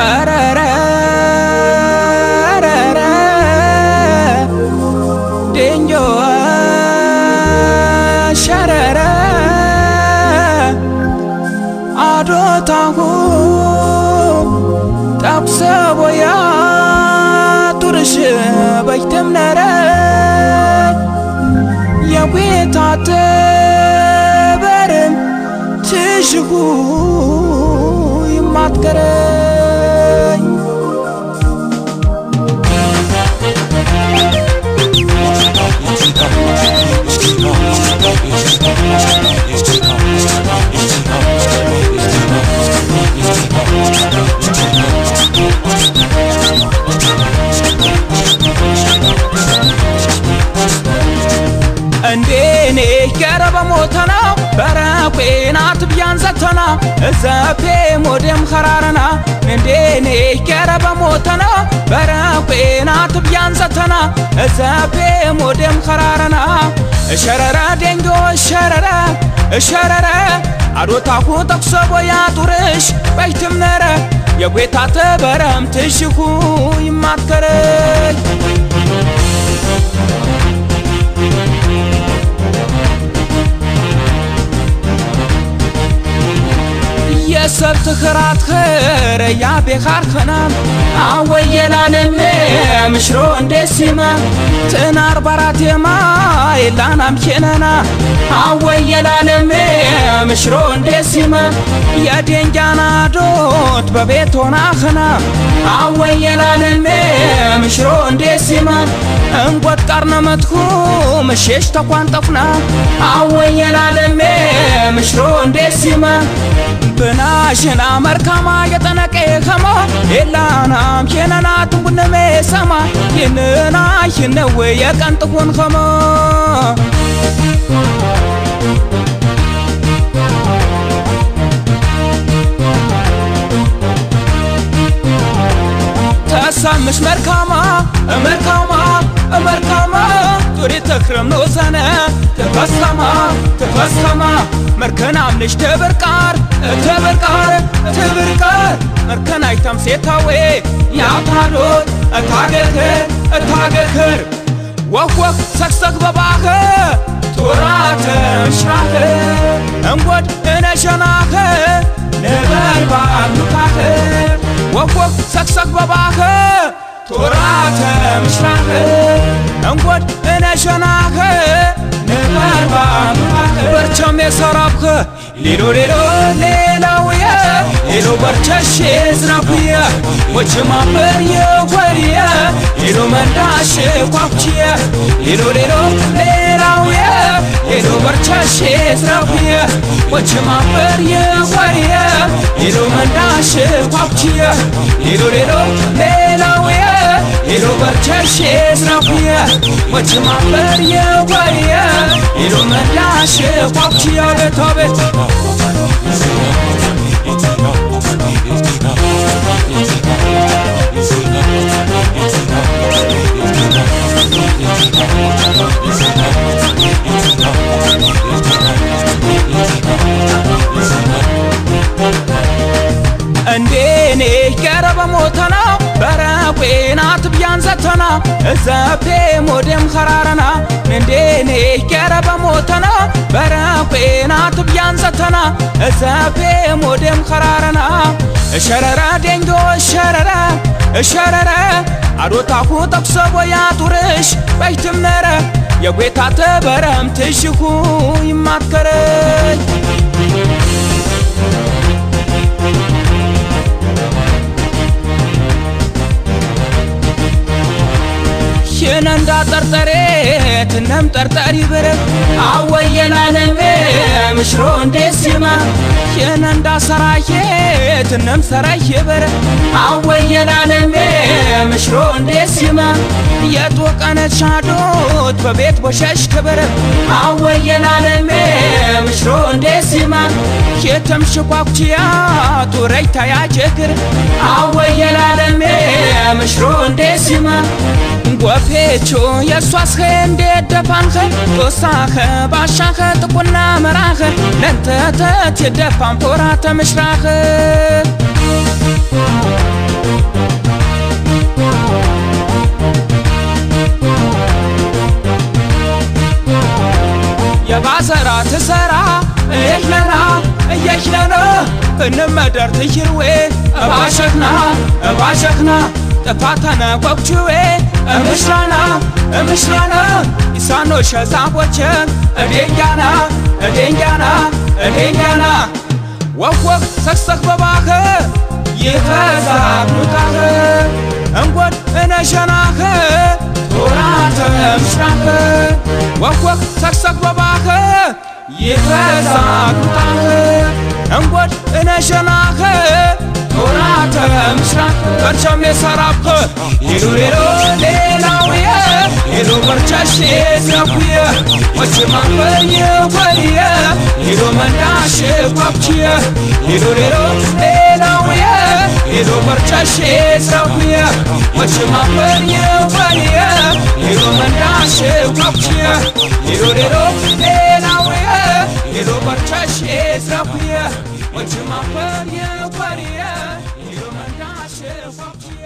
ኧረ፣ ኧረ፣ ኧረ፣ ኧረ፣ ዴንጆ ሸረረ ኣዶታኹ ጠብሰቦያ ቱርሽ በይትምነረ የጌታ ተበርም ትሽጉ ይማትከረኝ። እንዴኔ ገረበ ሞተና በረኩና ትብያን ዘተና እዘፔ ሞዴም ኸራረና። እንዴኔ ገረበ ሞተና በረኩና ትብያን ዘተና እዘፔ ሞዴም ኸራረና። እሸረረ ዴንጎ እሸረረ እሸረረ ኣዶታኹ ተኩሰቦ ያጡርሽ በይትምነረ የጌታ ተበረም ትሽኹ ይማትከረኝ። የሰብ ትኽራት ኸረ ያቤኻር ኸናም ኣወየላለም ምሽሮ እንዴሲማ ትናር ባራቴማ የላናም ኬነና ኣወየላለም ምሽሮ እንዴሲማ የዴንጃና ዶት በቤቶና ኸና ኣወየላለም ምሽሮ እንዴሲማ እንጎት ቃርነመትኩ ምሽሽ ተኳንጠፍና ኣወየላለም ምሽሮ እንዴሲማ ብናሽና መርካማ የጠነቄ ኸማ የላናም ኬነና ትንቡነሜ ሰማ ይንና ይነዌ የቀንጥኹን ኸማ ተሳምሽ መርካማ እመርካማ እመርካማ ቱሪ ተክረም ንኡሰነ ትፈስካማ ትፈስካማ መርከን ኣምልሽ ትብርቃር ትብርቃር ትብርቃር መርከን ኣይተምሴታዌ ያታዶት እታገክር እታገክር ወኽወኽ ሰክሰክ በባኸ ቶራተ ሽራኸ እንጎድ እነሸናኸ ንበርባ ኑካኸ ወኽወኽ ሰክሰክ በባኸ ቶራተ ምሽራኸ እንጎድ እነሸናኸ ንበርባ ኑካኸ በርቸም የሰራብኸ ሌሎ ሌሎ ሌላውየ ሌሎ በርቸሼ ዝናኩየ ወችማበር የወርየ ሌሎ መንዳሽ ኳኩችየ ሌሎ ሌሎ ሌላውየ ሌሎ በርቸሼ ዝናኩየ ወችማበር የወርየ ሌሎ መንዳሽ ኳኩችየ ሌሎ ሌሎ ሌላውየ ሌሎ በርቸሼ ዝናኩየ ወችማበር የወርየ ሌሎ መንዳሽ ኳኩችየ ቤታ ቤት እንዴኔ ገረበ ሞተና በረኩና ትብያን ዘተና እዘፔ ሞዴም ኸራረና እንዴኔ ገረበ ሞተና በረኩና ትብያን ዘተና እዘፔ ሞዴም ኸራረና እሸረረ ዴንጎ እሸረረ እሸረረ ኣዶታኹ ተኩሰቦ ያጡርሽ በይትምነረ የጌታ ተበረም ትሽኹ ይማትከረኝ ሽነ እንዳጠርጠሬ ትነም ጠርጠር ይብር ኣወየላለም ምሽሮ እንዴሲማ ሽነ እንዳሰራዬ ትነም ሰራይ ይብር ኣወየላለም ምሽሮ እንዴሲማ የጦቀነት ሻዶት በቤት ቦሸሽ ክብር ኣወየላለም ምሽሮ እንዴሲማ ሽነ ተምሽኳኩቺያ ቱረይታ ያጀግር አወየላለሜ ምሽሮ እንዴ ሲማ ጎፌቹ የሷስ እንዴ ደፋንኸ ጦሳኸ ባሻኸ ጥቁና መራኸ ነንተተት የደፋን ፖራ ተምሽራኸ የባሰራ ትሰራ እየሽነና እየሽነና እንመደር ትሽርዌ እባሸኽና እባሸኽና ጥፋተነ ቆብችዌ እምሽራና እምሽራና ኢሳኖ ሸዛቦቸን እዴንጋና እዴንጋና እዴንጋና ወክወክ ሰክሰክ በባኸ ይኸዛብ ኑታኸ እንጎድ እነሸናኸ ቶራተ እምሽራኸ ወክወክ ሰክሰክ በባኸ ይኸዛብ ኑታኸ እንጎድ እነሸናኸ ቶራተ እምሽራኸ በርቸም የሰራብኸ ሄሎ ሄሎ ሌላውየ ሄሎ በርቻሽ ስራኩየ ወች ማንበየ ወየ ሄሎ መንዳሽ ኳኩየ ሄሎ ሌሎ ሌላውየ ሄሎ በርቻሽ ስራኩየ ወች ማንበየ ወየ ሄሎ መንዳሽ ኳኩየ ሄሎ ሌሎ ሌላውየ ሄሎ በርቻሽ ስራኩየ ወች ማንበየ ወየ ሄሎ መንዳሽ ኳኩየ